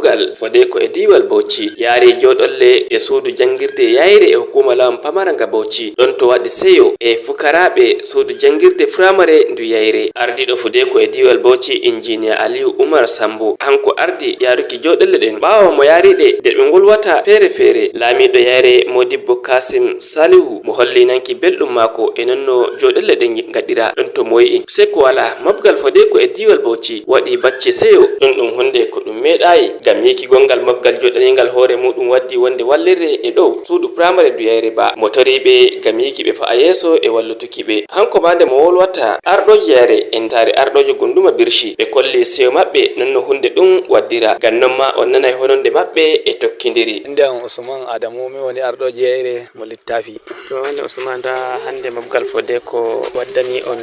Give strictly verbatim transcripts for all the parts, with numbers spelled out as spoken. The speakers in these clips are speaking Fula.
Kuugal Fodeko e diiwal Bauchi yaari jooɗolle e suudu janngirde Yayre e hukuma lawan pamara nga Bauchi. Ɗon to waɗi seyo e fukaraaɓe suudu janngirde firamare ndu Yayre. Ardiiɗo Fodeko e diiwal Bauchi, Injiniya Aliyu Umar Sambo, hanko ardi yaaruki jooɗolle ɗen. Ɓaawo mo yaariɗe nder ɓe ngolwata feere-feere, laamiiɗo Yayre Modibbo Kasim Salihu mo holli nanki belɗum maako e nonno jooɗolle ɗen ngaɗira ɗon to moyi'en. Seko wala, mobgal Fodeko e diiwal Bauchi waɗi bacce seyo. Ɗum ɗum hunde ko ɗum meeɗaayi, ngam yiiki gongal mobgal jooɗaniingal hoore muuɗum waddi wonde wallirre e dow suudu firamare ndu Yayre ba. Mo toriiɓe ngam yiiki ɓe fa'a yeeso e wallutuki ɓe. Hanko ma nde mo wolwata arɗooji Yayre, entaare arɗoojo gunduma Birshi, ɓe kolli seyo maɓɓe nonno hunde ɗum waddira. Ngam non ma on nanay hononde maɓɓe e tokkindiri. Innde am Usman Adamu, mi woni arɗoojo Yayre mo littafi. To, Malam Usman, nda hannde mobgal Fodeko waddani on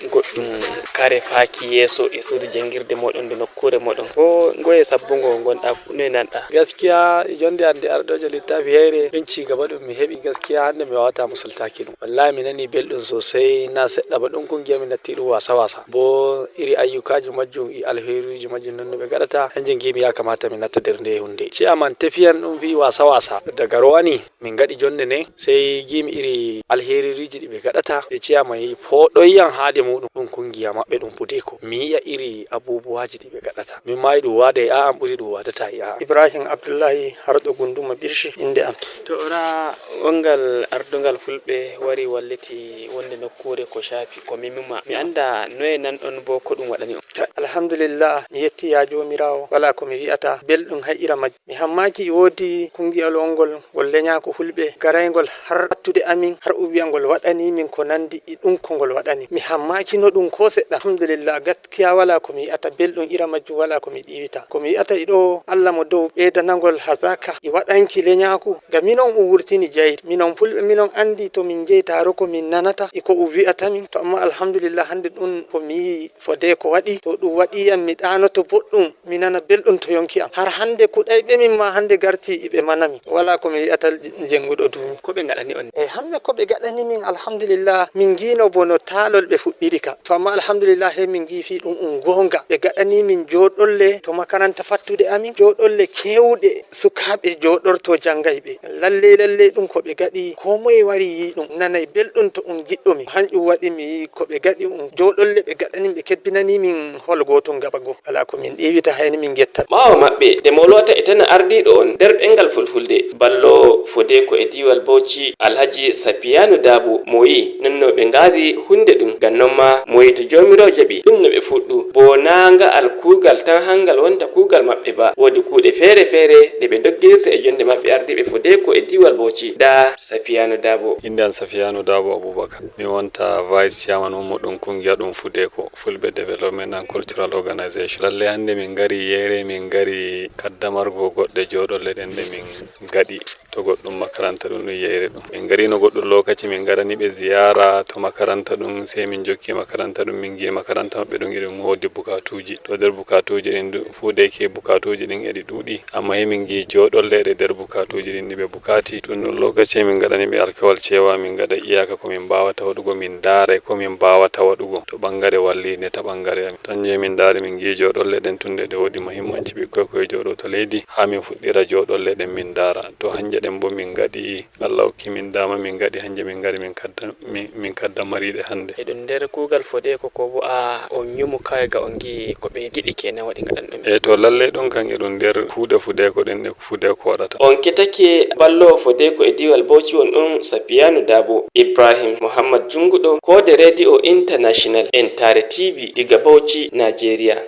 goɗɗum kare faaki yeeso e suudu janngirde mooɗon, nde nokkuure mooɗon. Ko ngoye sabbungo ngonɗa, noye nanɗa? Gaskiya, jonde hannde arɗoojo littafi Yayre, ɗum ci gaba ɗum mi heɓi. Gaskiya, hannde mi waawata musultaaki ɗum. Wallahi, mi nani belɗum sosai, na seɗɗa ba. Ɗum kungiya mi natti ɗum wasa wasa. Bo iri ayyukaji majjum e alheriiji majjum non no ɓe ngaɗata, hanjum ngiimi ya kamata mi natta nder nde hunde. Ciyaman tefiyan ɗum wi'i wasa wasa. Daga rowani min ngaɗi jonde nden, sey ngiimi iri alheriiji ɗi ɓe ngaɗata, e ciyaman yi'i fooɗoyan haade muɗum, ɗum kungiya maɓɓe ɗum Fodeko. Mi yi'a iri abubuwaji ɗi ɓe ngaɗata. Min ma e ɗum waada e a'a, an ɓuri ɗum waadata e a'a. Ibrahim Abdullahi, harɗo gunduma Birshi, innde am. To, ora wongal ardungal Fulɓe wari walliti wonde nokkuure ko shaafi ko mimima. Mi annda noye nanɗon bo ko ɗum waɗani on. Alhamdulillah, mi yetti ya Joomiraawo, walaa ko mi wi'ata, belɗum hay ira majjum. Mi hammaki e woodi kungiyal wongol ngol lenyaako Fulɓe garayngol har fattude amin, har o wi'a ngol waɗani min ko nandi e ɗum ko ngol waɗani. Mi hammaki no ɗum ko seɗɗa. Alhamdulillah, gaskiya walaa ko mi wi'ata, belɗum ira majjum walaa ko mi ɗiwita. Ko mi wi'ata e ɗo, Allah mo dow ɓeydanangol hazaka e waɗanki lenyaako. Ngam minon o wurtini jayri. Minon Fulɓe, minon andi to min njehi taaro ko min nanata e ko o wi'ata min. To amma alhamdulillah, hande ɗum ko mi yi'i Fodeko waɗi, to ɗum waɗi yam mi ɗaanoto boɗɗum, mi nana belɗum to yonki am. Har hande kuɗayɓe min ma hande garti iɓe mana min. Walaa ko mi wi'ata jenguɗo duumi. Ko ɓe ngaɗani on? E hamɓe ko ɓe gaɗani min, alhamdulillah, min ngiino bo no taalol ɓe fuɗɗiri ka. To amma alhamdulillah, he min ngi fii ɗum um goonga. Ɓe gaɗani min jooɗolle to makaranta fattude amin, jooɗolle keewɗe sukaaɓe jooɗorto janngayɓe. Lalley, lalley ɗum ko ɓe gaɗi, koo moye wari yii ɗum, nanay belɗum to um jiɗɗo mi. Hanƴum waɗi mi yii ko ɓe gaɗi um, jooɗolle ɓe gaɗani ɓe kebbinani min hol gootum gaba goo. Walaa ko min ɗiiwita, hayni min ngetta. Ɓaawo maɓɓe, nde mowlowata e tana ardiiɗo on nder ɗemngal Fulfulde, ballo Fodeko e diiwal Bauchi, Alhaji Safiyanu Dabo, mo wi'i non no ɓe ngaari huunde ɗum, ngam non ma mo wi'i to Joomiraawo jaɓi, ɗum no ɓe fuɗɗu. Bo naa nga'al kuugal tan hangal wonta kuugal maɓɓe ba, woodi kuuɗe feere-feere ɗe ɓe ndogginirta e jonde maɓɓe ardiiɓe Fodeko e diiwal Bauchi. Ndaa Safiyanu Dabo. Innde am Safiyanu Dabo Abubakar. Mi wonta Vice Chairman ummuɗum kungiya ɗum Fudeko, Fulɓe Development and Cultural Organization. Lalle hannde min ngari Yayre, min ngari kaddamargo goɗɗe jooɗolle ɗen ɗe min ngaɗi. To goɗɗum makaranta ɗum, ɗum Yayre ɗum. Min ngarino goɗɗum lokaci, min ngarani ɓe ziyara to makaranta ɗum, sey min jokki makaranta ɗum, min ngi'i makaranta maɓɓe ɗum eɗum woodi bukatuuji. To nder bukatuuji ɗin du, Fudeke bukatuuji ɗin eɗi ɗuuɗi. Amma he min ngi'i jooɗolle ɗe nder bukatuuji ɗin ɗi ɓe bukaati. Tun ɗun lokaci he min ngaɗani ɓe alkawal ceewa min ngaɗa iyaaka ko min mbaawata waɗugo, min ndaaray ko min mbaawata waɗugo. To ɓangare walliinde ta ɓangare amin. Tan je min ndaari min ngi'i jooɗolle ɗen tun ɗe woodi muhimmanci ɓikkoy koy jooɗoto leydi haa min fuɗɗira jooɗolle ɗen min ndaara. To hannje ɗen bo min ngaɗi Allah hokki min daama min ngaɗi hannje min ngari min kadda, min, min kadda mariiɗe hannde. Eɗum nder kuugal Fodeko ko bo a on nyumu kawai ga on ngi'i ko ɓe giɗi kenan waɗi ngaɗan ɗum? E to lallay ɗum kan eɗum nder kuuɗe Fudeko ɗen ɗe Fudeko waɗata. On ketake ballowo Fodeko e diiwal Bauchi won ɗum Safiyanu Dabo, Ibrahim Muhammad Junguɗo, koode Radio International, Entare T V, diga Bauchi, Nigeria.